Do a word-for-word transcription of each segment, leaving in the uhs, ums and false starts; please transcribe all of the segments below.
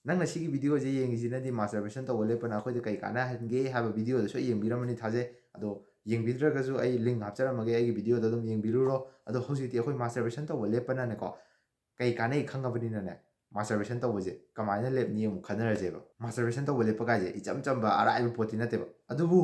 ꯅꯪꯅ ꯁꯤꯒꯤ ꯚꯤꯗꯤꯑꯣꯁꯦ ꯌꯦꯡꯉꯤꯁꯤꯅꯗꯤ masturbation ꯇꯧꯕ ꯂꯦꯞꯄꯅ ꯑꯩꯈꯣꯏꯗ ꯀꯩ ꯀꯥꯟꯅꯍꯟꯒꯦ ꯍꯥꯏꯕ ꯚꯤꯗꯤꯑꯣꯗꯣ ꯁꯣꯏ ꯌꯦꯡꯕꯤꯔꯝꯃꯅꯤ ꯊꯥꯖꯩ꯫ ꯑꯗꯣ ꯌꯦꯡꯕꯤꯗ꯭ꯔꯒꯁꯨ ꯑꯩ ꯂꯤꯡ ꯍꯥꯞꯆꯔꯝꯃꯒꯦ ꯑꯩꯒꯤ ꯚꯤꯗꯤꯑꯣꯗꯣ ꯑꯗꯨꯝ ꯌꯦꯡꯕꯤꯔꯨꯔꯣ꯫ ꯑꯗꯣ ꯍꯧꯖꯤꯛꯇꯤ ꯑꯩꯈꯣꯏ masturbation ꯇꯧꯕ ꯂꯦꯞꯄꯅꯅꯦꯀꯣ, ꯀꯩ ꯀꯥꯟꯅꯩ ꯈꯪꯉꯕꯅꯤꯅꯅꯦ, masturbation ꯇꯧꯕꯁꯦ ꯀꯃꯥꯏꯅ ꯂꯦꯞꯅꯤ ꯑꯃꯨꯛ ꯈꯟꯅꯔꯁꯦꯕ꯫ Masturbation ꯇꯧꯕ ꯂꯦꯞꯄ ꯀꯥꯏꯁꯦ ꯏꯆꯝ ꯆꯝꯕ ꯑꯔꯥꯏꯕ ꯄꯣꯠꯇꯤ ꯅꯠꯇꯦꯕ꯫ ꯑꯗꯨꯕꯨ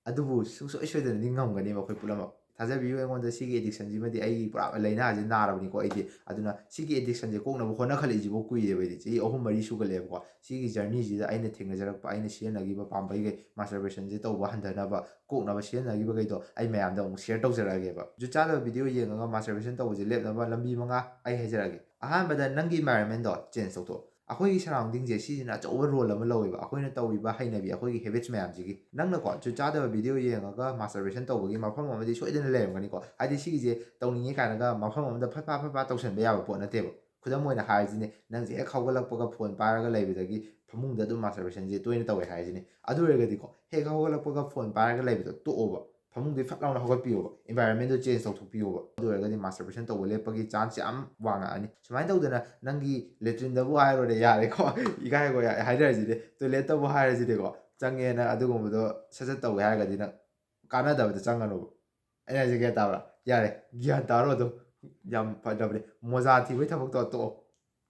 ꯑꯗꯨꯕꯨ ꯁꯨꯡꯁꯣꯏ ꯁꯣꯏꯗꯅꯗꯤ ꯉꯝꯒꯅꯦꯕ ꯑꯩꯈꯣꯏ ꯄꯨꯝꯅꯃꯛ꯫ ꯊꯥꯖꯕꯤꯌꯨ ꯑꯩꯉꯣꯟꯗ, ꯁꯤꯒꯤ addictionꯁꯤꯃꯗꯤ ꯑꯩꯒꯤ ꯄꯨꯔꯥ ꯂꯥꯏꯅꯥꯁꯦ ꯅꯥꯔꯕꯅꯤꯀꯣ ꯑꯩꯗꯤ꯫ ꯑꯗꯨꯅ ꯁꯤꯒꯤ addictionꯁꯦ ꯀꯣꯛꯅꯕ ꯍꯣꯠꯅꯈꯠꯂꯛꯏꯁꯤꯕꯨ ꯀꯨꯏꯔꯦꯕ ꯑꯩꯗꯤ, ꯆꯍꯤ ꯑꯍꯨꯝ ꯃꯔꯤ ꯁꯨꯒꯠꯂꯦꯕꯀꯣ꯫ ꯁꯤꯒꯤ journeyꯁꯤꯗ ꯑꯩꯅ ꯊꯦꯡꯅꯖꯔꯛꯄ, ꯑꯩꯅ ꯁꯤꯖꯤꯟꯅꯈꯤꯕ ꯄꯥꯝꯕꯩꯈꯩ, masturbation ꯁꯦ ꯇꯧꯕ ꯍꯟꯊꯅꯕ ꯀꯣꯛꯅꯕ ꯁꯤꯖꯤꯟꯅꯈꯤꯕꯈꯩꯗꯣ ꯑꯩ ꯃꯌꯥꯝꯗ ꯑꯃꯨꯛ share ꯇꯧꯖꯔꯛꯑꯒꯦꯕ꯫ ꯖꯨꯠ ꯆꯥꯗꯕ video ꯌꯦꯡꯉꯒ masturbation ꯇꯧꯕꯁꯦ ꯂꯦꯞꯅꯕ ꯂꯝꯕꯤ ꯃꯉꯥ ꯑꯩ ꯍꯥꯏꯖꯔꯛꯑꯒꯦ꯫ ꯑꯍꯥꯟꯕꯗ ꯅꯪꯒꯤ environment ꯗꯣ change ꯇꯧꯊꯣꯛꯑꯣ꯫ ꯑꯩꯈꯣꯏꯒꯤ surrounding ꯁꯦ ꯁꯤꯁꯤꯅ ꯑꯆꯧꯕ role ꯑꯃ ꯂꯧꯋꯦꯕ, ꯑꯩꯈꯣꯏꯅ ꯇꯧꯔꯤꯕ ꯍꯩꯅꯕꯤ, ꯑꯩꯈꯣꯏꯒꯤ habits ꯃꯌꯥꯝꯁꯤꯒꯤ꯫ ꯅꯪꯅꯀꯣ ꯖꯨꯠ ꯆꯥꯗꯕ video ꯌꯦꯡꯉꯒ masturbation ꯇꯧꯕꯒꯤ ꯃꯐꯝ ꯑꯃꯗꯤ ꯁꯣꯏꯗꯅ ꯂꯩꯔꯝꯒꯅꯤꯀꯣ꯫ ꯍꯥꯏꯗꯤ ꯁꯤꯒꯤꯁꯦ ꯇꯧꯅꯤꯡꯉꯦ ꯀꯥꯏꯅꯒ ꯃꯐꯝ ꯑꯃꯗ ꯐꯠ ꯐꯥ ꯐꯠ ꯐꯥ ꯇꯧꯁꯟꯕ ꯌꯥꯕ ꯄꯣꯠ ꯅꯠꯇꯦꯕ꯫ ꯈꯨꯗꯝ ꯑꯣꯏꯅ ꯍꯥꯏꯔꯤꯁꯤꯅꯦ, ꯅꯪꯁꯦ ꯍꯦꯛ ꯍꯧꯒꯠꯂꯛꯄꯒ phone ꯄꯥꯏꯔꯒ ꯂꯩꯕꯗꯒꯤ ꯐꯃꯨꯡꯗ ꯑꯗꯨꯝ masturbation ꯁꯦ ꯇꯣꯏꯅ ꯇꯧꯋꯦ ꯍꯥꯏꯔꯤꯁꯤꯅꯦ꯫ ꯑꯗꯨ ꯑꯣꯏꯔꯒꯗꯤꯀꯣ, ꯍꯦꯛ ꯍꯧꯒꯠꯂꯛꯄꯒ phone ꯄꯥꯏꯔꯒ ꯂꯩꯕꯗꯣ ꯇꯣꯛꯑꯣꯕ꯫ ꯐꯃꯨꯡꯗꯒꯤ ꯐꯠ ꯂꯥꯎꯅ ꯍꯧꯒꯠꯄꯤꯌꯣꯕ, environment ꯗꯣ change ꯇꯧꯊꯣꯛꯄꯤꯌꯣꯕ꯫ ꯑꯗꯨ ꯑꯣꯏꯔꯒꯗꯤ masturbation ꯇꯧꯕ ꯂꯦꯞꯄꯒꯤ chance ꯌꯥꯝ ꯋꯥꯡꯉꯛꯑꯅꯤ꯫ ꯁꯨꯃꯥꯏꯅ ꯇꯧꯗꯅ ꯅꯪꯒꯤ latrine ꯗꯕꯨ ꯍꯥꯏꯔꯨꯔꯦ, ꯌꯥꯔꯦꯀꯣ, ꯏꯀꯥꯏꯕ ꯌꯥ-, ꯍꯥꯏꯅꯔꯁꯤꯗꯤ, toilet ꯇꯕꯨ ꯍꯥꯏꯔꯁꯤꯗꯤꯀꯣ, ꯆꯪꯉꯦꯅ ꯑꯗꯨꯒꯨꯝꯕꯗꯣ ꯁꯠ ꯁꯠ ꯇꯧꯒꯦ ꯍꯥꯏꯔꯒꯗꯤ ꯅꯪ ꯀꯥꯟꯅꯗꯕꯗ ꯆꯪꯒꯅꯣꯕ꯫ ꯑꯩꯅ ꯍꯥꯏꯁꯦ ꯒ꯭ꯌꯥꯟ ꯇꯥꯕ꯭ꯔꯥ? ꯌꯥꯔꯦ, ꯒ꯭ꯌꯥꯟ ꯇꯥꯔꯣ ꯑꯗꯨꯝ꯫ ꯌꯥꯝ ꯐꯠꯇꯕꯅꯦ, ꯃꯣꯖꯥ ꯊꯤꯕꯒꯤ ꯊꯕꯛꯇꯣ ꯇꯣꯛꯑꯣ꯫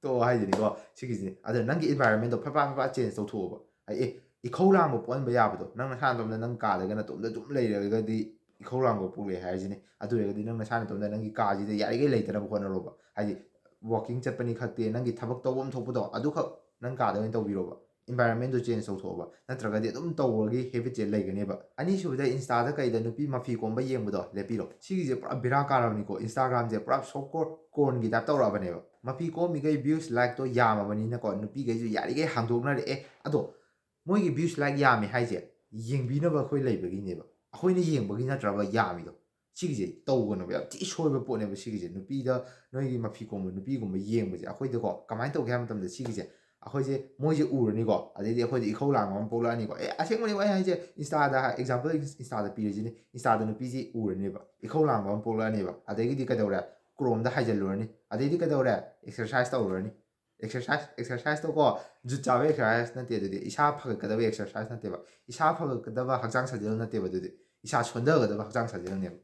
ꯇꯣꯛꯑꯣ ꯍꯥꯏꯁꯤꯅꯤꯀꯣ, ꯁꯤꯒꯤꯁꯤꯅꯤ꯫ ꯑꯗꯣ ꯅꯪꯒꯤ environment ꯗꯣ ꯐꯠ ꯐꯠ ꯐꯠ ꯐꯠ change ꯇꯧꯊꯣꯛꯑꯣꯕ꯫ ꯍꯥꯏꯗꯤ, ꯑꯦ, ꯏꯈꯧ ꯂꯥꯡꯕ ꯄꯣꯛꯍꯟꯕ ꯌꯥꯕꯗꯣ, ꯅꯪ ꯅꯁꯥ ꯅꯇꯣꯝꯗ ꯅꯪ ꯀꯥꯗꯒ ꯅꯇꯣꯝꯗ ꯑꯗꯨꯝ ꯂꯩꯔꯒꯗꯤ ꯏꯈꯧ ꯂꯥꯡꯕ ꯄꯣꯛꯂꯛꯑꯦ ꯍꯥꯏꯔꯤꯁꯤꯅꯤ꯫ ꯑꯗꯨ ꯑꯣꯏꯔꯒꯗꯤ ꯅꯪ ꯅꯁꯥ ꯅꯇꯣꯝꯗ ꯅꯪꯒꯤ ꯀꯥꯁꯤꯗ ꯌꯥꯔꯤꯈꯩ ꯂꯩꯇꯅꯕ ꯍꯣꯠꯅꯔꯣꯕ꯫ ꯍꯥꯏꯗꯤ, walking ꯆꯠꯄꯅꯤ ꯈꯪꯗꯦ, ꯅꯪꯒꯤ ꯊꯕꯛ ꯇꯧꯐꯝ ꯊꯣꯛꯄꯗꯣ ꯑꯗꯨꯈꯛ ꯅꯪ ꯀꯥꯗ ꯑꯣꯏꯅ ꯇꯧꯕꯤꯔꯣꯕ꯫ Environment ꯗꯣ change ꯇꯧꯊꯣꯛꯑꯣꯕ, ꯅꯠꯇ꯭ꯔꯒꯗꯤ ꯑꯗꯨꯝ ꯇꯧꯕꯒꯤ habit ꯁꯦ ꯂꯩꯒꯅꯦꯕ꯫ ꯑꯅꯤꯁꯨꯕꯗ, Insta ꯗ ꯀꯩꯗ ꯅꯨꯄꯤ ꯃꯐꯤ ꯀꯣꯝꯕ ꯌꯦꯡꯕꯗꯣ ꯂꯦꯞꯄꯤꯔꯣ꯫ ꯁꯤꯒꯤꯁꯦ ꯄꯨꯔꯥ ꯕꯦꯔꯥ ꯀꯥꯔꯕꯅꯤꯀꯣ, Instagram ꯁꯦ ꯄꯨꯔꯥ soft core porn ꯒꯤ type ꯇꯧꯔꯛꯑꯕꯅꯦꯕ꯫ ꯃꯐꯤ ꯀꯣꯝꯃꯤꯈꯩ views, like ꯇꯣ ꯌꯥꯝꯃꯕꯅꯤꯅꯀꯣ, ꯅꯨꯄꯤꯈꯩꯁꯨ ꯌꯥꯔꯤꯈꯩ ꯍꯥꯡꯗꯣꯛꯅꯔꯛꯑꯦ꯫ ꯑꯗꯣ ꯃꯣꯏꯒꯤ views, like ꯌꯥꯝꯃꯤ ꯍꯥꯏꯁꯦ ꯌꯦꯡꯕꯤꯅꯕ ꯑꯩꯈꯣꯏ ꯂꯩꯕꯒꯤꯅꯦꯕ, ꯑꯩꯈꯣꯏꯅ ꯌꯦꯡꯕꯒꯤ ꯅꯠꯇ꯭ꯔꯕ ꯌꯥꯝꯃꯤꯗꯣ꯫ ꯁꯤꯒꯤꯁꯦ ꯇꯧꯒꯅꯣꯕ, ꯌꯥꯝ ꯊꯤ ꯁꯣꯏꯕ ꯄꯣꯠꯅꯦꯕ ꯁꯤꯒꯤꯁꯦ꯫ ꯅꯨꯄꯤꯗ, ꯅꯣꯏꯒꯤ ꯃꯐꯤ ꯀꯣꯝꯕ ꯅꯨꯄꯤꯒꯨꯝꯕ ꯌꯦꯡꯕꯁꯦ ꯑꯩꯈꯣꯏꯗꯀꯣ ꯀꯃꯥꯏꯅ ꯇꯧꯒꯦ ꯍꯥꯏꯕ ꯃꯇꯝꯗ, ꯁꯤꯒꯤꯁꯦ ꯑꯩꯈꯣꯏꯁꯦ, ꯃꯣꯏꯁꯦ ꯎꯔꯅꯤꯀꯣ, ꯑꯗꯩꯗꯤ ꯑꯩꯈꯣꯏꯗ ꯏꯈꯧ ꯂꯥꯡꯕ ꯑꯃ ꯄꯣꯛꯂꯛꯑꯅꯤꯀꯣ꯫ ꯑꯦ, ꯑꯁꯦꯡꯕꯅꯦ ꯑꯩ ꯍꯥꯏꯁꯦ, Insta ꯗ, example Insta ꯗ ꯄꯤꯔꯤꯁꯤꯅꯦ, Insta ꯗ ꯅꯨꯄꯤꯁꯤ ꯎꯔꯅꯦꯕ, ꯏꯈꯧ ꯂꯥꯡꯕ ꯑꯃ ꯄꯣꯛꯂꯛꯑꯅꯦꯕ꯫ ꯑꯗꯒꯤꯗꯤ ꯀꯩꯗꯧꯔꯦ? Chrome ꯗ ꯍꯥꯏꯖꯤꯜꯂꯨꯔꯅꯤ꯫ ꯑꯗꯩꯗꯤ ꯀꯩꯗꯧꯔꯦ? Exercise ꯇꯧꯔꯨꯔꯅꯤ꯫ ꯑꯦꯛꯁꯔꯁꯥꯏꯁ ꯑꯦꯛꯁꯔꯁꯥꯏꯁꯇꯣ ꯀꯣ, ꯖꯨꯠ ꯆꯥꯕ ꯑꯦꯛꯁꯔꯁꯥꯏꯁ ꯅꯠꯇꯦ ꯑꯗꯨꯗꯤ, ꯏꯁꯥ ꯐꯒꯠꯀꯗꯕ ꯑꯦꯛꯁꯔꯁꯥꯏꯁ ꯅꯠꯇꯦꯕ, ꯏꯁꯥ ꯐꯒꯠꯀꯗꯕ ꯍꯛꯆꯥꯡ ꯁꯥꯖꯦꯜ ꯅꯠꯇꯦꯕ ꯑꯗꯨꯗꯤ, ꯏꯁꯥ ꯁꯣꯟꯊꯒꯗꯕ ꯍꯛꯆꯥꯡ ꯁꯥꯖꯦꯜꯅꯦꯕ꯫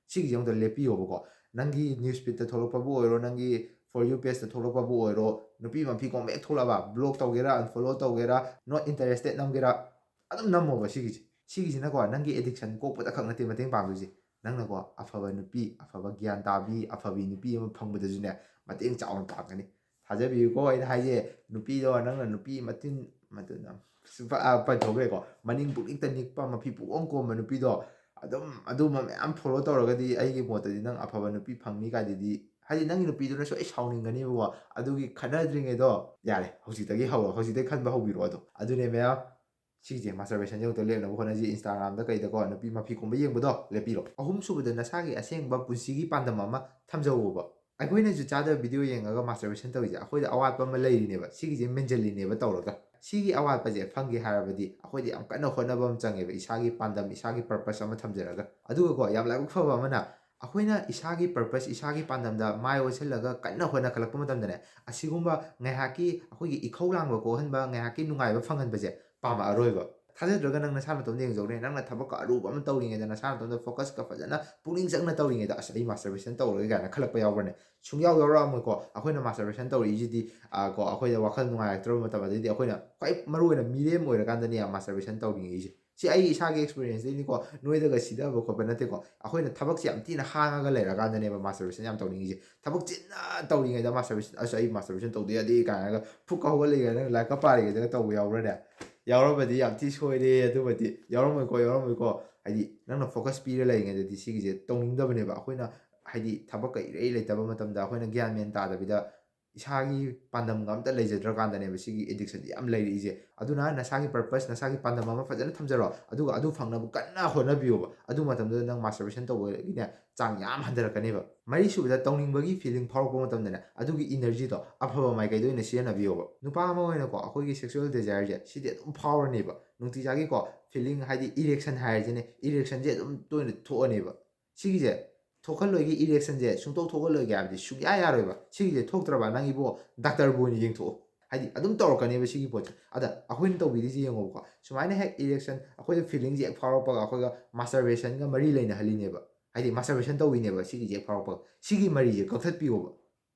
ꯁꯤꯒꯤꯁꯦ ꯑꯃꯨꯛꯇ ꯂꯦꯞꯄꯤꯌꯣꯕꯀꯣ꯫ ꯅꯪꯒꯤ ꯅ꯭ꯌꯨꯁ ꯐꯤꯠꯇ ꯊꯣꯛꯂꯛꯄꯕꯨ ꯑꯣꯏꯔꯣ, ꯅꯪꯒꯤ ꯐꯣꯔ ꯌꯨ ꯄꯦꯖꯇ ꯊꯣꯛꯂꯛꯄꯕꯨ ꯑꯣꯏꯔꯣ, ꯅꯨꯄꯤ ꯃꯐꯤ ꯀꯣꯝꯕ ꯍꯦꯛ ꯊꯣꯛꯂꯛꯑꯕ, ꯕ꯭ꯂꯣꯛ ꯇꯧꯒꯦꯔꯥ, ꯑꯟꯐꯣꯂꯣ ꯇꯧꯒꯦꯔꯥ, ꯅꯣꯠ ꯏꯟꯇꯔꯦꯁꯇꯦꯠ ꯅꯝꯒꯦꯔꯥ, ꯑꯗꯨꯝ ꯅꯝꯃꯣꯕ ꯁꯤꯒꯤꯁꯦ꯫ ꯁꯤꯒꯤꯁꯤꯅꯀꯣ, ꯅꯪꯒꯤ ꯑꯦꯗꯤꯛꯁꯟ ꯀꯣꯛꯄꯗ ꯈꯛ ꯅꯠꯇꯦ ꯃꯇꯦꯡ ꯄꯥꯡꯗꯣꯏꯁꯦ, ꯅꯪꯅꯀꯣ ꯑꯐꯕ ꯅꯨꯄꯤ, ꯑꯐꯕ ꯒ꯭ꯌꯥꯟ ꯇꯥꯕꯤ, ꯑꯐꯕꯤ ꯅꯨꯄꯤ ꯑꯃ ꯐꯪꯕꯗꯁꯨꯅꯦ ꯃꯇꯦꯡ ꯆꯥꯎꯅ ꯄꯥꯡꯒꯅꯤ꯫ ꯊꯥꯖꯕꯤꯌꯨꯀꯣ, ꯑꯩꯅ ꯍꯥꯏꯁꯦ, ꯅꯨꯄꯤꯗꯣ ꯅꯪꯅ ꯅꯨꯄꯤ ꯃꯇꯤꯟ ꯃꯇꯨꯅ ꯁꯨꯄ-, ꯑ, ꯄꯟꯊꯣꯛꯈ꯭ꯔꯦꯀꯣ, ꯃꯅꯤꯡ ꯄꯨꯛꯅꯤꯛꯇ ꯅꯤꯛꯄ, ꯃꯐꯤ ꯄꯨꯛꯀꯣꯝ ꯀꯣꯝꯕ ꯅꯨꯄꯤꯗꯣ, ꯑꯗꯨꯝ ꯑꯗꯨꯝꯕ ꯃꯌꯥꯝ ꯐꯣꯂꯣ ꯇꯧꯔꯒꯗꯤ ꯑꯩꯒꯤ ꯃꯣꯠꯇꯗꯤ ꯅꯪ ꯑꯐꯕ ꯅꯨꯄꯤ ꯐꯪꯅꯤ ꯀꯥꯏꯗꯨꯗꯤ, ꯍꯥꯏꯗꯤ ꯅꯪꯒꯤ ꯅꯨꯄꯤꯗꯨꯅꯁꯨ ꯑꯩ ꯁꯥꯎꯅꯤꯡꯒꯅꯦꯕꯀꯣ꯫ ꯑꯗꯨꯒꯤ ꯈꯠꯅꯗ꯭ꯔꯤꯉꯩꯗꯣ, ꯌꯥꯔꯦ, ꯍꯧꯖꯤꯛꯇꯒꯤ ꯍꯧꯔꯣ, ꯍꯧꯖꯤꯛꯇꯒꯤ ꯈꯟꯕ ꯍꯧꯕꯤꯔꯣ꯫ ꯑꯗꯣ ꯑꯗꯨꯅꯦ ꯃꯌꯥꯝ, ꯁꯤꯁꯦ ꯃꯥꯁꯇꯔꯕꯦꯁꯟꯁꯦ ꯑꯃꯨꯛꯇ ꯂꯦꯞꯅꯕ ꯍꯣꯠꯅꯁꯤ꯫ ꯏꯟꯁꯇꯥꯒ꯭ꯔꯥꯝꯗ ꯀꯩꯗꯀꯣ ꯅꯨꯄꯤ ꯃꯐꯤ ꯀꯨꯝꯕ ꯌꯦꯡꯕꯗꯣ ꯂꯦꯞꯄꯤꯔꯣ꯫ ꯑꯍꯨꯝꯁꯨꯕꯗ, ꯅꯁꯥꯒꯤ ꯑꯁꯦꯡꯕ ꯄꯨꯟꯁꯤꯒꯤ ꯄꯥꯟꯗꯝ ꯑꯃ ꯊꯝꯖꯧꯕ꯫ ꯑꯩꯈꯣꯏꯅꯁꯨ ꯆꯥꯗꯕ ꯚꯤꯗꯤꯑꯣ ꯌꯦꯡꯉꯒ ꯃꯥꯁꯇꯔꯕꯦꯁꯟ ꯇꯧꯔꯤꯁꯦ ꯑꯩꯈꯣꯏꯗ ꯑꯋꯥꯠꯄ ꯑꯃ ꯂꯩꯔꯤꯅꯦꯕ, ꯁꯤꯒꯤꯁꯦ ꯃꯦꯟꯁꯤꯜꯂꯤꯅꯦꯕ ꯇꯧꯔꯒ꯫ ꯁꯤꯒꯤ ꯑꯋꯥꯠꯄꯁꯦ ꯐꯪꯒꯦ ꯍꯥꯏꯔꯕꯗꯤ ꯑꯩꯈꯣꯏꯗ ꯌꯥꯝ ꯀꯟꯅ ꯍꯣꯠꯅꯕ ꯑꯃ ꯆꯪꯉꯦꯕ, ꯏꯁꯥꯒꯤ ꯄꯥꯟꯗꯝ, ꯏꯁꯥꯒꯤ ꯄꯔꯄꯁ ꯑꯃ ꯊꯝꯖꯔꯒ꯫ ꯑꯗꯨꯒꯀꯣ, ꯌꯥꯝ ꯂꯥꯏꯕꯛ ꯐꯕ ꯑꯃꯅ, ꯑꯩꯈꯣꯏꯅ ꯏꯁꯥꯒꯤ ꯄꯔꯄꯁ, ꯏꯁꯥꯒꯤ ꯄꯥꯟꯗꯝꯗ ꯃꯥꯏ ꯑꯣꯟꯁꯤꯜꯂꯒ ꯀꯟꯅ ꯍꯣꯠꯅꯈꯠꯂꯛꯄ ꯃꯇꯝꯗꯅꯦ, ꯑꯁꯤꯒꯨꯝꯕ ꯉꯥꯏꯍꯥꯛꯀꯤ ꯑꯩꯈꯣꯏꯒꯤ ꯏꯈꯧ ꯂꯥꯡꯕ ꯀꯣꯛꯍꯟꯕ, ꯉꯥꯏꯍꯥꯛꯀꯤ ꯅꯨꯡꯉꯥꯏꯕ ꯐꯪꯍꯟꯕꯁꯦ ꯄꯥꯝꯃꯛꯑꯔꯣꯏꯕ꯫ ꯊꯥꯖꯗ꯭ꯔꯒ ꯅꯪ ꯅꯁꯥ ꯅꯇꯣꯝꯗ ꯌꯦꯡꯖꯧꯅꯦ꯫ ꯅꯪꯅ ꯊꯕꯛꯀ ꯑꯔꯨꯕ ꯑꯃ ꯇꯧꯔꯤꯉꯩꯗ, ꯅꯁꯥ ꯅꯇꯣꯝꯗ ꯐꯣꯀꯁꯀ ꯐꯖꯅ ꯄꯨꯛꯅꯤꯡ ꯆꯪꯅ ꯇꯧꯔꯤꯉꯩꯗ, "ꯑꯁ, ꯑꯩ ꯃꯥꯁꯇꯔꯕꯦꯁꯟ ꯇꯧꯔꯒꯦ" ꯀꯥꯏꯅ ꯈꯜꯂꯛꯄ ꯌꯥꯎꯕ꯭ꯔꯅꯦ? ꯁꯨꯡꯌꯥꯎ ꯌꯥꯎꯔꯛꯑꯝꯃꯣꯏꯀꯣ꯫ ꯑꯩꯈꯣꯏꯅ ꯃꯥꯁꯇꯔꯕꯦꯁꯟ ꯇꯧꯔꯛꯏꯁꯤꯗꯤ, ꯑ, ꯀꯣ, ꯑꯩꯈꯣꯏꯗ ꯋꯥꯈꯜ ꯅꯨꯡꯉꯥꯏꯔꯛꯇ꯭ꯔꯕ ꯃꯇꯝ, ꯑꯗꯩꯗꯤ ꯑꯩꯈꯣꯏꯅ ꯈ꯭ꯋꯥꯏ ꯃꯔꯨꯑꯣꯏꯅ ꯃꯤꯔꯦꯝ ꯑꯣꯏꯔꯀꯥꯟꯗꯅꯦ ꯃꯥꯁꯇꯔꯕꯦꯁꯟ ꯇꯧꯅꯤꯡꯉꯛꯏꯁꯦ꯫ ꯁꯤ ꯑꯩ ꯏꯁꯥꯒꯤ ꯑꯦꯛꯁꯄꯤꯔꯤꯌꯦꯟꯁꯇꯩꯅꯤꯀꯣ, ꯅꯣꯏꯗꯒ ꯁꯤꯊꯕ ꯈꯣꯠꯄ ꯅꯠꯇꯦꯀꯣ꯫ ꯑꯩꯈꯣꯏꯅ ꯊꯕꯛꯁꯦ ꯌꯥꯝ ꯊꯤꯅ ꯍꯥꯡꯉꯒ ꯂꯩꯔꯀꯥꯟꯗꯅꯦꯕ ꯃꯥꯁꯇꯔꯕꯦꯁꯟ ꯌꯥꯝ ꯇꯧꯅꯤꯡꯉꯤꯁꯦ꯫ ꯊꯕꯛ ꯆꯤꯟꯅ ꯇꯧꯔꯤꯉꯩꯗ ꯃꯥꯁꯇꯔꯕꯦꯁꯟ, "ꯑꯁ, ꯑꯩ ꯃꯥꯁꯇꯔꯕꯦꯁꯟ ꯇꯧꯗ ꯌꯥꯗꯦ" ꯀꯥꯏꯅꯒ ꯐꯨꯛꯀ ꯍꯧꯒꯠꯂꯛꯏꯉꯩꯗ ꯅꯪ ꯂꯥꯏꯔꯤꯛꯀ ꯄꯥꯔꯤꯉꯩꯗꯒ ꯇꯧꯕ ꯌꯥꯎꯕ꯭ꯔꯅꯦ? ꯌꯥꯎꯔꯝꯃꯗꯤ ꯌꯥꯝ ꯊꯤ ꯁꯣꯏꯔꯦ꯫ ꯑꯗꯨꯃꯗꯤ ꯌꯥꯎꯔꯝꯃꯣꯏꯀꯣ, ꯌꯥꯎꯔꯝꯃꯣꯏꯀꯣ꯫ ꯍꯥꯏꯗꯤ, ꯅꯪꯅ ꯐꯣꯀꯁ ꯄꯤꯔ ꯂꯩꯔꯤꯉꯩꯗꯗꯤ ꯁꯤꯒꯤꯁꯦ ꯇꯧꯅꯤꯡꯗꯕꯅꯦꯕ꯫ ꯑꯩꯈꯣꯏꯅ, ꯍꯥꯏꯗꯤ, ꯊꯕꯛꯀ ꯏꯔꯩ ꯂꯩꯇꯕ ꯃꯇꯝꯗ ꯑꯩꯈꯣꯏꯅ ꯒ꯭ꯌꯥꯟ ꯃꯦꯟ ꯇꯥꯗꯕꯤꯗ ꯏꯁꯥꯒꯤ ꯄꯥꯟꯗꯝꯒ ꯑꯝꯇ ꯂꯩꯖꯗ꯭ꯔꯀꯥꯟꯗꯅꯦꯕ ꯁꯤꯒꯤ ꯑꯦꯗꯤꯛꯁꯟꯁꯦ ꯌꯥꯝ ꯂꯩꯔꯛꯏꯁꯦ꯫ ꯑꯗꯨꯅ ꯅꯁꯥꯒꯤ ꯄꯔꯄꯁ, ꯅꯁꯥꯒꯤ ꯄꯥꯟꯗꯝ ꯑꯃ ꯐꯖꯅ ꯊꯝꯖꯔꯣ, ꯑꯗꯨꯒ ꯑꯗꯨ ꯐꯪꯅꯕ ꯀꯟꯅ ꯍꯣꯠꯅꯕꯤꯌꯣꯕ꯫ ꯑꯗꯨ ꯃꯇꯝꯗꯨꯗ ꯅꯪ ꯃꯥꯁꯇꯔꯕꯦꯁꯟ ꯇꯧꯕꯒꯤꯅꯦ ꯆꯥꯡ ꯌꯥꯝ ꯍꯟꯊꯔꯛꯀꯅꯦꯕ꯫ ꯃꯔꯤꯁꯨꯕꯗ, ꯇꯧꯅꯤꯡꯕꯒꯤ ꯐꯤꯂꯤꯡ ꯐꯥꯎꯔꯛꯄ ꯃꯇꯝꯗꯅꯦ, ꯑꯗꯨꯒꯤ ꯏꯅꯔꯖꯤꯗꯣ ꯑꯐꯕ ꯃꯥꯏꯀꯩꯗ ꯑꯣꯏꯅ ꯁꯤꯖꯤꯟꯅꯕꯤꯌꯣꯕ꯫ ꯅꯨꯄꯥ ꯑꯃ ꯑꯣꯏꯅꯀꯣ, ꯑꯩꯈꯣꯏꯒꯤ ꯁꯦꯛꯁꯨꯑꯦꯜ ꯗꯦꯖꯥꯌꯔꯁꯦ ꯁꯤꯗꯤ ꯑꯗꯨꯝ ꯐꯥꯎꯔꯅꯦꯕ꯫ ꯅꯨꯡꯇꯤꯖꯥꯒꯤꯀꯣ ꯐꯤꯂꯤꯡ, ꯍꯥꯏꯗꯤ ꯏꯔꯦꯛꯁꯟ ꯍꯥꯏꯔꯁꯤꯅꯦ, ꯏꯔꯦꯛꯁꯟꯁꯦ ꯑꯗꯨꯝ ꯇꯣꯏꯅ ꯊꯣꯛꯑꯅꯦꯕ꯫ ꯁꯤꯒꯤꯁꯦ ꯊꯣꯛꯍꯜꯂꯣꯏꯒꯦ, ꯏꯔꯦꯛꯁꯟꯁꯦ ꯁꯨꯡꯊꯣꯛ ꯊꯣꯛꯍꯜꯂꯣꯏꯒꯦ ꯍꯥꯏꯕꯗꯤ ꯁꯨꯡꯌꯥ ꯌꯥꯔꯣꯏꯕ꯫ ꯁꯤꯒꯤꯁꯦ ꯊꯣꯛꯇ꯭ꯔꯕ ꯅꯪ ꯏꯕꯣ, ꯗꯥꯛꯇꯔꯕꯨ ꯑꯣꯏꯅ ꯌꯦꯡꯊꯣꯛꯑꯣ꯫ ꯍꯥꯏꯗꯤ ꯑꯗꯨꯝ ꯇꯧꯔꯛꯀꯅꯦꯕ ꯁꯤꯒꯤ ꯄꯣꯠꯁꯦ꯫ ꯑꯗ ꯑꯩꯈꯣꯏꯅ ꯇꯧꯕꯤꯔꯤꯁꯦ ꯌꯦꯡꯉꯣꯕꯀꯣ, ꯁꯨꯃꯥꯏꯅ ꯍꯦꯛ ꯏꯔꯦꯛꯁꯟ, ꯑꯩꯈꯣꯏꯗ ꯐꯤꯂꯤꯡꯁꯦ ꯍꯦꯛ ꯐꯥꯎꯔꯛꯄꯒ ꯑꯩꯈꯣꯏꯒ ꯃꯥꯁꯇꯔꯕꯦꯁꯟꯒ ꯃꯔꯤ ꯂꯩꯅꯍꯜꯂꯤꯅꯦꯕ꯫ ꯍꯥꯏꯗꯤ ꯃꯥꯁꯇꯔꯕꯦꯁꯟ ꯇꯧꯕꯤꯅꯦꯕ ꯁꯤꯒꯤꯁꯦ ꯍꯦꯛ ꯐꯥꯎꯔꯛꯄꯒ꯫ ꯁꯤꯒꯤ ꯃꯔꯤꯁꯦ ꯀꯛꯊꯠꯄꯤꯌꯣꯕ꯫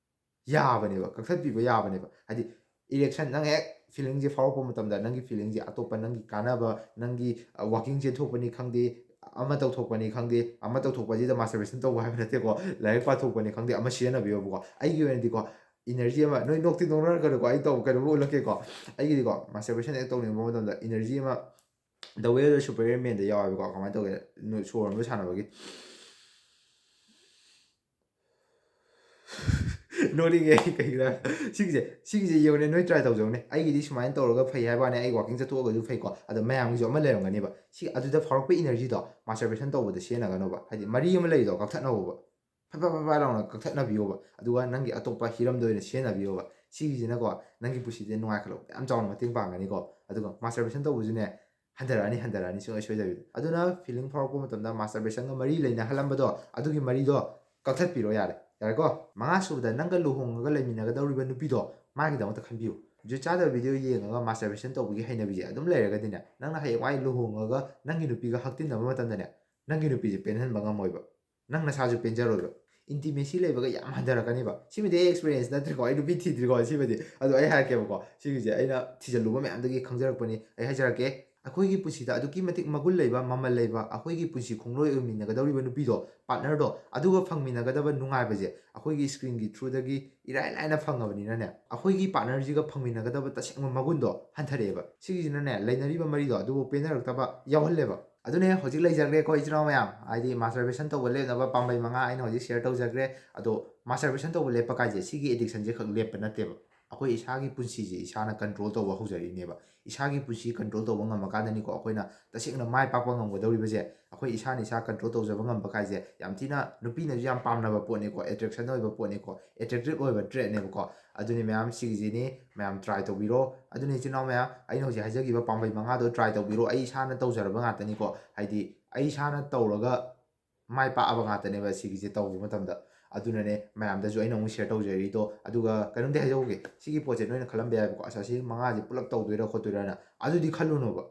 ꯌꯥꯕꯅꯦꯕ, ꯀꯛꯊꯠꯄꯤꯕ ꯌꯥꯕꯅꯦꯕ꯫ ꯍꯥꯏꯗꯤ ꯏꯔꯦꯛꯁꯟ, ꯅꯪ ꯍꯦꯛ ꯐꯤꯂꯤꯡꯁꯦ ꯐꯥꯎꯔꯛꯄ ꯃꯇꯝꯗ ꯅꯪꯒꯤ ꯐꯤꯂꯤꯡꯁꯦ ꯑꯇꯣꯞꯄ ꯅꯪꯒꯤ ꯀꯥꯟꯅꯕ, ꯅꯪꯒꯤ ꯋꯥꯀꯤꯡ ꯆꯦꯟꯊꯣꯛꯄꯅꯤ ꯈꯪꯗꯦ, ꯑꯃ ꯇꯧꯊꯣꯛꯄꯅꯤ ꯈꯪꯗꯦ, ꯑꯃ ꯇꯧꯊꯣꯛꯄꯁꯤꯗ ꯃꯥꯁꯇꯔꯕꯦꯁꯟ ꯇꯧꯕ ꯍꯥꯏꯕ ꯅꯠꯇꯦꯀꯣ, ꯂꯥꯏꯔꯤꯛ ꯄꯥꯊꯣꯛꯄꯅꯤ ꯈꯪꯗꯦ, ꯑꯃ ꯁꯤꯖꯤꯟꯅꯕꯤꯌꯣꯕꯀꯣ꯫ ꯑꯩꯒꯤ ꯑꯣꯏꯅꯗꯤꯀꯣ, ꯏꯅꯔꯖꯤ ꯑꯃ, ꯅꯣꯏ ꯅꯣꯛꯇꯤ ꯅꯣꯛꯅꯔꯛꯀꯅꯨꯀꯣ, ꯑꯩ ꯇꯧ ꯀꯩꯅꯣꯝꯃ ꯎꯠꯂꯛꯀꯦꯀꯣ꯫ ꯑꯩꯒꯤꯗꯤꯀꯣ ꯃꯥꯁꯇꯔꯕꯦꯁꯟ ꯍꯦꯛ ꯇꯧꯅꯤꯡꯕ ꯃꯇꯝꯗ ꯏꯅꯔꯖꯤ ꯑꯃ ꯗ ꯋꯦ ꯑꯣꯐ ꯁꯨꯄꯔꯤꯌꯔ ꯃꯦꯟꯗ ꯌꯥꯎꯋꯦꯕꯀꯣ꯫ ꯀꯃꯥꯏꯅ ꯇꯧꯒꯦ? ꯅꯣꯏ ꯁꯣꯔ ꯍꯣꯟꯕ ꯁꯥꯟꯅꯕꯒꯤ ꯅꯣꯛꯅꯤꯡꯉꯦ ꯑꯩ ꯀꯩꯒꯤꯅꯣ ꯍꯥꯏ-, ꯁꯤꯒꯤꯁꯦ, ꯁꯤꯒꯤꯁꯦ ꯌꯦꯡꯉꯨꯅꯦ, ꯅꯣꯏ ꯇ꯭ꯔꯥꯏ ꯇꯧꯖꯧꯅꯦ꯫ ꯑꯩꯒꯤꯗꯤ ꯁꯨꯃꯥꯏꯅ ꯇꯧꯔꯒ ꯐꯩ ꯍꯥꯏꯕ ꯋꯥꯅꯤ, ꯑꯩ ꯋꯥꯀꯤꯡ ꯆꯠꯊꯣꯛꯑꯒꯁꯨ ꯐꯩꯀꯣ꯫ ꯑꯗꯣ ꯃꯌꯥꯝꯒꯤꯁꯨ ꯑꯃ ꯂꯩꯔꯝꯒꯅꯦꯕ, ꯁꯤ ꯑꯗꯨꯗ ꯐꯥꯎꯔꯛꯄ ꯏꯅꯔꯖꯤꯗꯣ ꯃꯥꯁꯇꯔꯕꯦꯁꯟ ꯇꯧꯕꯗ ꯁꯤꯖꯤꯟꯅꯒꯅꯣꯕ꯫ ꯍꯥꯏꯗꯤ ꯃꯔꯤ ꯑꯃ ꯂꯩꯔꯤꯗꯣ ꯀꯛꯊꯠꯅꯧꯕ, ꯐꯠ ꯐꯠ ꯐꯠ ꯐꯠ ꯂꯥꯎꯅ ꯀꯛꯊꯠꯅꯕꯤꯌꯣꯕ꯫ ꯑꯗꯨꯒ ꯅꯪꯒꯤ ꯑꯇꯣꯞꯄ ꯍꯤꯔꯝꯗ ꯑꯣꯏꯅ ꯁꯤꯖꯤꯟꯅꯕꯤꯌꯣꯕ꯫ ꯁꯤꯒꯤꯁꯤꯅꯀꯣ ꯅꯪꯒꯤ ꯄꯨꯟꯁꯤꯗ ꯅꯨꯡꯉꯥꯏ ꯈꯜꯂꯛꯄꯗ ꯌꯥꯝ ꯆꯥꯎꯅ ꯃꯇꯦꯡ ꯄꯥꯡꯒꯅꯤꯀꯣ꯫ ꯑꯗꯨꯒ ꯃꯥꯁꯇꯔꯕꯦꯁꯟ ꯇꯧꯕꯁꯨꯅꯦ, ꯍꯟꯊꯔꯛꯑꯅꯤ, ꯍꯟꯊꯔꯛꯑꯅꯤ ꯁꯨꯡꯁꯣꯏ ꯁꯣꯏꯗꯕꯤꯗ꯫ ꯑꯗꯨꯅ ꯐꯤꯂꯤꯡ ꯐꯥꯎꯔꯛꯄ ꯃꯇꯝꯗ ꯃꯥꯁꯇꯔꯕꯦꯁꯟꯒ ꯃꯔꯤ ꯂꯩꯅꯍꯜꯂꯝꯕꯗꯣ, ꯑꯗꯨꯒꯤ ꯃꯔꯤꯗꯣ ꯀꯛꯊꯠꯄꯤꯔꯣ ꯌꯥꯔꯦ, ꯌꯥꯔꯦꯀꯣ? ꯃꯉꯥ ꯁꯨꯕꯗ, ꯅꯪꯒ ꯂꯨꯍꯣꯡꯉꯒ ꯂꯩꯃꯤꯟꯅꯒꯗꯧꯔꯤꯕ ꯅꯨꯄꯤꯗꯣ, ꯃꯥꯒꯤꯗꯃꯛꯇ ꯈꯟꯕꯤꯌꯨ꯫ ꯖꯨꯠ ꯆꯥꯗꯕ ꯚꯤꯗꯤꯑꯣ ꯌꯦꯡꯉꯒ ꯃꯥꯁꯇꯔꯕꯦꯁꯟ ꯇꯧꯕꯒꯤ ꯍꯩꯅꯕꯤꯁꯦ ꯑꯗꯨꯝ ꯂꯩꯔꯒꯗꯤꯅꯦ, ꯅꯪꯅ ꯍꯌꯦꯡꯋꯥꯏ ꯂꯨꯍꯣꯡꯉꯒ ꯅꯪꯒꯤ ꯅꯨꯄꯤꯒ ꯍꯛꯇꯤꯟꯅꯕ ꯃꯇꯝꯗꯅꯦ, ꯅꯪꯒꯤ ꯅꯨꯄꯤꯁꯦ ꯄꯦꯟꯍꯟꯕ ꯉꯝꯃꯣꯏꯕ, ꯅꯪ ꯅꯁꯥꯁꯨ ꯄꯦꯟꯖꯔꯣꯏꯕ꯫ ꯏꯟꯇꯤꯃꯦꯁꯤ ꯂꯩꯕꯒ ꯌꯥꯝ ꯍꯟꯊꯔꯛꯀꯅꯦꯕ꯫ ꯁꯤꯃꯗꯤ ꯑꯩ ꯑꯦꯛꯁꯄꯤꯔꯤꯌꯦꯟꯁ ꯅꯠꯇ꯭ꯔꯦꯀꯣ, ꯑꯩ ꯅꯨꯄꯤ ꯊꯤꯗ꯭ꯔꯤꯀꯣ꯫ ꯁꯤꯃꯗꯤ, ꯑꯗꯣ ꯑꯩ ꯍꯥꯏꯔꯛꯀꯦꯕꯀꯣ, ꯁꯤꯒꯤꯁꯦ ꯑꯩꯅ ꯊꯤꯖꯤꯜꯂꯨꯕ ꯃꯌꯥꯝꯗꯒꯤ ꯈꯪꯖꯔꯛꯄꯅꯤ꯫ ꯑꯩ ꯍꯥꯏꯖꯔꯛꯀꯦ, ꯑꯩꯈꯣꯏꯒꯤ ꯄꯨꯟꯁꯤꯗ ꯑꯗꯨꯛꯀꯤ ꯃꯇꯤꯛ ꯃꯒꯨꯟ ꯂꯩꯕ, ꯃꯃꯜ ꯂꯩꯕ, ꯑꯩꯈꯣꯏꯒꯤ ꯄꯨꯟꯁꯤ ꯈꯣꯡꯂꯣꯏ ꯑꯣꯏꯃꯤꯟꯅꯒꯗꯧꯔꯤꯕ ꯅꯨꯄꯤꯗꯣ, ꯄꯥꯔꯠꯅꯔꯗꯣ, ꯑꯗꯨꯒ ꯐꯪꯃꯤꯟꯅꯒꯗꯕ ꯅꯨꯡꯉꯥꯏꯕꯁꯦ ꯑꯩꯈꯣꯏꯒꯤ ꯁ꯭ꯀ꯭ꯔꯤꯟꯒꯤ ꯊ꯭ꯔꯨꯗꯒꯤ ꯏꯔꯥꯏ ꯂꯥꯏꯅ ꯐꯪꯉꯕꯅꯤꯅꯅꯦ, ꯑꯩꯈꯣꯏꯒꯤ ꯄꯥꯔꯠꯅꯔꯁꯤꯒ ꯐꯪꯃꯤꯟꯅꯒꯗꯕ ꯇꯁꯦꯡꯕ ꯃꯒꯨꯟꯗꯣ ꯍꯟꯊꯔꯛꯑꯦꯕ꯫ ꯁꯤꯒꯤꯁꯤꯅꯅꯦ, ꯂꯩꯅꯔꯤꯕ ꯃꯔꯤꯗꯣ ꯑꯗꯨꯕꯨ ꯄꯦꯟꯅꯔꯛꯇꯕ ꯌꯥꯎꯍꯜꯂꯦꯕ꯫ ꯑꯗꯨꯅꯦ ꯍꯧꯖꯤꯛ ꯂꯩꯖꯈ꯭ꯔꯦꯀꯣ ꯏꯆꯤꯟ ꯏꯅꯥꯎ ꯃꯌꯥꯝ, ꯍꯥꯏꯗꯤ ꯃꯥꯁꯇꯔꯕꯦꯁꯟ ꯇꯧꯕ ꯂꯦꯞꯅꯕ ꯄꯥꯝꯕꯩ ꯃꯉꯥ ꯑꯩꯅ ꯍꯧꯖꯤꯛ ꯁꯤꯌꯔ ꯇꯧꯖꯈ꯭ꯔꯦ꯫ ꯑꯗꯣ ꯃꯥꯁꯇꯔꯕꯦꯁꯟ ꯇꯧꯕ ꯂꯦꯞꯄ ꯀꯥꯏꯁꯦ ꯁꯤꯒꯤ ꯑꯦꯗꯤꯛꯁꯟꯁꯦ ꯈꯛ ꯂꯦꯞꯄ ꯅꯠꯇꯦꯕ꯫ ꯑꯩꯈꯣꯏ ꯏꯁꯥꯒꯤ ꯄꯨꯟꯁꯤꯁꯦ ꯏꯁꯥꯅ ꯀꯟꯇ꯭ꯔꯣꯜ ꯇꯧꯕ ꯍꯧꯖꯔꯛꯏꯅꯦꯕ꯫ ꯏꯁꯥꯒꯤ ꯄꯨꯟꯁꯤ ꯀꯟꯇ꯭ꯔꯣꯜ ꯇꯧꯕ ꯉꯝꯃꯀꯥꯟꯗꯅꯤꯀꯣ ꯑꯩꯈꯣꯏꯅ ꯇꯁꯦꯡꯅ ꯃꯥꯏ ꯄꯥꯛꯄ ꯉꯝꯒꯗꯧꯔꯤꯕꯁꯦ꯫ ꯑꯩꯈꯣꯏ ꯏꯁꯥꯅ ꯏꯁꯥ ꯀꯟꯇ꯭ꯔꯣꯜ ꯇꯧꯖꯕ ꯉꯝꯕ ꯀꯥꯏꯁꯦ ꯌꯥꯝ ꯊꯤꯅ ꯅꯨꯄꯤꯅꯁꯨ ꯌꯥꯝ ꯄꯥꯝꯅꯕ ꯄꯣꯠꯅꯤꯀꯣ, ꯑꯦꯇ꯭ꯔꯦꯛꯁꯟ ꯑꯣꯏꯕ ꯄꯣꯠꯅꯤꯀꯣ, ꯑꯦꯇ꯭ꯔꯦꯛꯇꯤꯞ ꯑꯣꯏꯕ ꯇ꯭ꯔꯦꯠꯅꯦꯕꯀꯣ꯫ ꯑꯗꯨꯅꯤ ꯃꯌꯥꯝ, ꯁꯤꯒꯤꯁꯤꯅꯤ ꯃꯌꯥꯝ, ꯇ꯭ꯔꯥꯏ ꯇꯧꯕꯤꯔꯣ꯫ ꯑꯗꯨꯅ ꯏꯆꯤꯟ ꯏꯅꯥꯎ ꯃꯌꯥꯝ, ꯑꯩꯅ ꯍꯧꯖꯤꯛ ꯍꯥꯏꯖꯈꯤꯕ ꯄꯥꯝꯕꯩ ꯃꯉꯥꯗꯣ ꯇ꯭ꯔꯥꯏ ꯇꯧꯕꯤꯔꯣ꯫ ꯑꯩ ꯏꯁꯥꯅ ꯇꯧꯖꯔꯕ ꯉꯥꯛꯇꯅꯤꯀꯣ, ꯍꯥꯏꯗꯤ ꯑꯩ ꯏꯁꯥꯅ ꯇꯧꯔꯒ ꯃꯥꯏ ꯄꯥꯛꯑꯕ ꯉꯥꯛꯇꯅꯦꯕ ꯁꯤꯒꯤꯁꯦ ꯇꯧꯕ ꯃꯇꯝꯗ꯫ ꯑꯗꯨꯅꯅꯦ ꯃꯌꯥꯝꯗꯁꯨ ꯑꯩꯅ ꯑꯃꯨꯛ ꯁꯤꯌꯔ ꯇꯧꯖꯔꯤꯗꯣ꯫ ꯑꯗꯨꯒ ꯀꯩꯅꯣꯝꯗꯤ ꯍꯥꯏꯖꯍꯧꯒꯦ, ꯁꯤꯒꯤ ꯄꯣꯠꯁꯦ ꯅꯣꯏꯅ ꯈꯜꯂꯝꯕ ꯌꯥꯏꯕꯀꯣ, "ꯑꯁ, ꯑꯁꯤ ꯃꯉꯥꯁꯦ ꯄꯨꯂꯞ ꯇꯧꯗꯣꯏꯔꯥ ꯈꯣꯠꯇꯣꯏꯔꯥꯅ?" ꯑꯗꯨꯗꯤ ꯈꯜꯂꯨꯅꯣꯕ꯫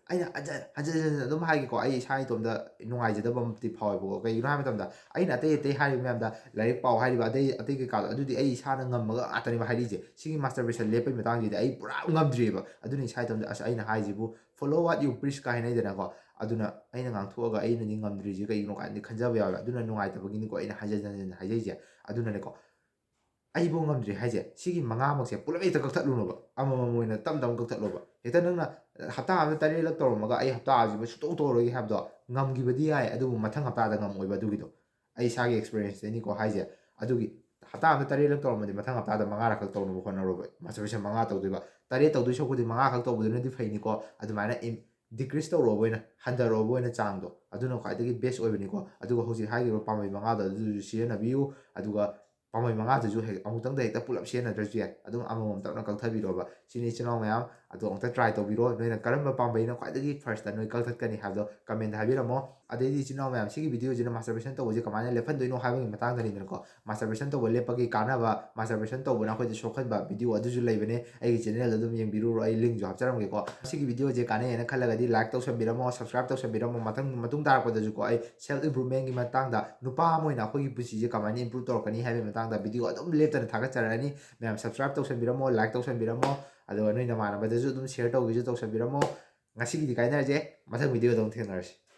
ꯑꯩꯅ ꯍꯟꯖꯟ ꯍꯟꯖꯟ ꯍꯟꯖꯟ ꯑꯗꯨꯝ ꯍꯥꯏꯒꯦꯀꯣ, ꯑꯩ ꯏꯁꯥ ꯏꯇꯣꯝꯇ ꯅꯨꯡꯉꯥꯏꯖꯗꯕ ꯑꯃꯗꯤ ꯐꯥꯎꯋꯦꯕꯀꯣ꯫ ꯀꯩꯒꯤꯅꯣ ꯍꯥꯏꯕ ꯃꯇꯝꯗ, ꯑꯩꯅ ꯑꯇꯩ ꯑꯇꯩ ꯍꯥꯏꯔꯤꯕ ꯃꯌꯥꯝꯗ, ꯂꯥꯏꯔꯤꯛ ꯄꯥꯎ ꯍꯥꯏꯔꯤꯕ ꯑꯇꯩ ꯑꯇꯩ ꯀꯩꯀꯥꯗꯣ, ꯑꯗꯨꯗꯤ ꯑꯩ ꯏꯁꯥꯅ ꯉꯝꯃꯒ ꯉꯥꯛꯇꯅꯦꯕ ꯍꯥꯏꯔꯤꯁꯦ꯫ ꯁꯤꯒꯤ ꯃꯥꯁꯇꯔꯕꯦꯁꯟ ꯂꯦꯞꯄꯩ ꯃꯇꯥꯡꯁꯤꯗꯤ ꯑꯩ ꯄꯨꯔꯥ ꯉꯝꯗ꯭ꯔꯤꯑꯕ꯫ ꯑꯗꯨꯅ ꯏꯁꯥ ꯏꯇꯣꯝꯇ, "ꯑꯁ, ꯑꯩꯅ ꯍꯥꯏꯁꯤꯕꯨ follow what you preach" ꯀꯥꯏ ꯍꯥꯏꯅꯩꯗꯅꯀꯣ꯫ ꯑꯗꯨꯅ ꯑꯩꯅ ꯉꯥꯡꯊꯣꯛꯑꯒ ꯑꯩꯅꯗꯤ ꯉꯝꯗ꯭ꯔꯤꯁꯦ ꯀꯩꯒꯤꯅꯣ ꯀꯥꯏꯅꯗꯤ ꯈꯟꯖꯕ ꯌꯥꯎꯋꯦ꯫ ꯑꯗꯨꯅ ꯅꯨꯡꯉꯥꯏꯇꯕꯒꯤꯅꯤꯀꯣ ꯑꯩꯅ ꯍꯟꯖꯟ ꯍꯟꯖꯟ ꯍꯥꯏꯖꯩꯁꯦ꯫ ꯑꯗꯨꯅꯅꯦꯀꯣ, ꯑꯩꯕꯨ ꯉꯝꯗ꯭ꯔꯤ ꯍꯥꯏꯁꯦ, ꯁꯤꯒꯤ ꯃꯉꯥꯃꯛꯁꯦ ꯄꯨꯂꯞ ꯍꯦꯛꯇ ꯀꯛꯊꯠꯂꯨꯅꯣꯕ, ꯑꯃꯃꯝ ꯑꯣꯏꯅ ꯇꯞ ꯇꯞꯅ ꯀꯛꯊꯠꯂꯣꯕ꯫ ꯍꯦꯛꯇ ꯅꯪꯅ ꯍꯞꯇꯥ ꯑꯃꯗ ꯇꯔꯦꯠꯂꯛ ꯇꯧꯔꯝꯃꯒ, "ꯑꯩ ꯍꯞꯇꯥ ꯑꯁꯤꯃ ꯁꯨꯡꯇꯧ ꯇꯧꯔꯣꯏꯒꯦ" ꯍꯥꯏꯕꯗꯣ ꯉꯝꯈꯤꯕꯗꯤ ꯌꯥꯏ, ꯑꯗꯨꯕꯨ ꯃꯊꯪ ꯍꯞꯇꯥꯗ ꯉꯝꯃꯣꯏꯕ꯫ ꯑꯗꯨꯒꯤꯗꯣ ꯑꯩ ꯏꯁꯥꯒꯤ ꯑꯦꯛꯁꯄꯤꯔꯤꯌꯦꯟꯁꯇꯩꯅꯤꯀꯣ ꯍꯥꯏꯁꯦ꯫ ꯑꯗꯨꯒꯤ ꯍꯞꯇꯥ ꯑꯃꯗ ꯇꯔꯦꯠꯂꯛ ꯇꯧꯔꯝꯃꯗꯤ, ꯃꯊꯪ ꯍꯞꯇꯥꯗ ꯃꯉꯥꯔꯛ ꯈꯛ ꯇꯧꯅꯕ ꯍꯣꯠꯅꯔꯣꯕ꯫ ꯃꯥꯁꯇꯔꯕꯦꯁꯟ ꯃꯉꯥ ꯇꯧꯗꯣꯏꯕ, ꯇꯔꯦꯠ ꯇꯧꯗꯣꯏ ꯁꯔꯨꯛꯄꯨꯗꯤ ꯃꯉꯥ ꯈꯛ ꯇꯧꯕꯗꯨꯅꯗꯤ ꯐꯩꯅꯤꯀꯣ꯫ ꯑꯗꯨꯃꯥꯏꯅ ꯗꯤꯀ꯭ꯔꯤꯁ ꯇꯧꯔꯛꯑꯣꯕ ꯑꯣꯏꯅ, ꯍꯟꯊꯔꯛꯑꯣꯕ ꯑꯣꯏꯅ ꯆꯥꯡꯗꯣ, ꯑꯗꯨꯅ ꯈ꯭ꯋꯥꯏꯗꯒꯤ ꯕꯦꯁ ꯑꯣꯏꯕꯅꯤꯀꯣ꯫ ꯑꯗꯨꯒ ꯍꯧꯖꯤꯛ ꯍꯥꯏꯈꯤꯕ ꯄꯥꯝꯕꯩ ꯃꯉꯥꯗꯣ ꯑꯗꯨꯁꯨ ꯁꯤꯖꯤꯟꯅꯕꯤꯌꯨ꯫ ꯑꯗꯨꯒ ꯄꯥꯝꯕꯩ ꯃꯉꯥꯗꯨꯁꯨ ꯍꯦꯛ ꯑꯃꯨꯛꯇꯪꯗ ꯍꯦꯛꯇ ꯄꯨꯂꯞ ꯁꯤꯖꯤꯟꯅꯗ꯭ꯔꯁꯨ ꯌꯥꯏ, ꯑꯗꯨꯝ ꯑꯃꯃꯝ ꯇꯞꯅ ꯀꯛꯊꯕꯤꯔꯣꯕ꯫ ꯁꯤꯅꯤ, ꯏꯆꯤꯜ ꯏꯅꯥꯎ ꯃꯌꯥꯝ, ꯑꯗꯣ ꯑꯃꯨꯛꯇ ꯇ꯭ꯔꯥꯏ ꯇꯧꯕꯤꯔꯣ꯫ ꯅꯣꯏꯅ ꯀꯔꯝꯕ ꯄꯥꯝꯕꯩꯅ ꯈ꯭ꯋꯥꯏꯗꯒꯤ ꯐꯥꯔꯁꯇ ꯅꯣꯏ ꯀꯛꯊꯠꯀꯅꯤ ꯍꯥꯏꯕꯗꯣ ꯀꯃꯦꯟꯗ ꯍꯥꯏꯕꯤꯔꯝꯃꯣ꯫ ꯑꯗꯩꯗꯤ ꯏꯆꯤꯜ ꯏꯅꯥꯎ ꯃꯌꯥꯝ, ꯁꯤꯒꯤ ꯚꯤꯗꯤꯑꯣꯁꯤꯅ ꯃꯥꯁꯇꯔꯕꯦꯁꯟ ꯇꯧꯕꯁꯦ ꯀꯃꯥꯏꯅ ꯂꯦꯞꯍꯟꯗꯣꯏꯅꯣ ꯍꯥꯏꯕꯒꯤ ꯃꯇꯥꯡꯗꯅꯤꯗꯅꯀꯣ꯫ ꯃꯥꯁꯇꯔꯕꯦꯁꯟ ꯇꯧꯕ ꯂꯦꯞꯄꯒꯤ ꯀꯥꯟꯅꯕ, ꯃꯥꯁꯇꯔꯕꯦꯁꯟ ꯇꯧꯕꯅ ꯑꯩꯈꯣꯏꯗ ꯁꯣꯛꯍꯟꯕ ꯚꯤꯗꯤꯑꯣ ꯑꯗꯨꯁꯨ ꯂꯩꯕꯅꯦ꯫ ꯑꯩꯒꯤ ꯆꯦꯅꯦꯜꯗ ꯑꯗꯨꯝ ꯌꯦꯡꯕꯤꯔꯨꯔꯣ, ꯑꯩ ꯂꯤꯡꯁꯨ ꯍꯥꯞꯆꯔꯝꯒꯦꯀꯣ꯫ ꯁꯤꯒꯤ ꯚꯤꯗꯤꯑꯣꯁꯦ ꯀꯥꯟꯅꯩ ꯍꯥꯏꯅ ꯈꯜꯂꯒꯗꯤ ꯂꯥꯏꯛ ꯇꯧꯁꯟꯕꯤꯔꯝꯃꯣ, ꯁꯕꯁꯀ꯭ꯔꯥꯏꯕ ꯇꯧꯁꯟꯕꯤꯔꯝꯃꯣ꯫ ꯃꯊꯪ, ꯃꯇꯨꯡ ꯇꯥꯔꯛꯄꯗꯁꯨꯀꯣ, ꯑꯩ ꯁꯦꯜꯐ ꯏꯝꯄ꯭ꯔꯨꯚꯃꯦꯟꯒꯤ ꯃꯇꯥꯡꯗ, ꯅꯨꯄꯥ ꯑꯃ ꯑꯣꯏꯅ ꯑꯩꯈꯣꯏꯒꯤ ꯄꯨꯟꯁꯤꯁꯦ ꯀꯃꯥꯏꯅ ꯏꯝꯄ꯭ꯔꯨꯚ ꯇꯧꯔꯛꯀꯅꯤ ꯍꯥꯏꯕꯒꯤ ꯃꯇꯥꯡꯗ ꯚꯤꯗꯤꯑꯣ ꯑꯗꯨꯝ ꯂꯦꯞꯇꯅ ꯊꯥꯒꯠꯆꯔꯛꯑꯅꯤ꯫ ꯃꯌꯥꯝ ꯁꯕꯁꯀ꯭ꯔꯥꯏꯕ ꯇꯧꯁꯟꯕꯤꯔꯝꯃꯣ, ꯂꯥꯏꯛ ꯇꯧꯁꯟꯕꯤꯔꯝꯃꯣ, ꯑꯗꯨꯒ ꯅꯣꯏ ꯅꯃꯥꯟꯅꯕꯗꯁꯨ ꯑꯗꯨꯝ ꯁꯤꯌꯔ ꯇꯧꯒꯦꯁꯨ ꯇꯧꯁꯟꯕꯤꯔꯝꯃꯣ꯫ ꯉꯁꯤꯒꯤꯗꯤ ꯀꯥꯏꯅꯔꯁꯦ, ꯃꯊꯪ ꯚꯤꯗꯤꯑꯣꯗ ꯑꯃꯨꯛ ꯊꯦꯡꯅꯔꯁꯤ꯫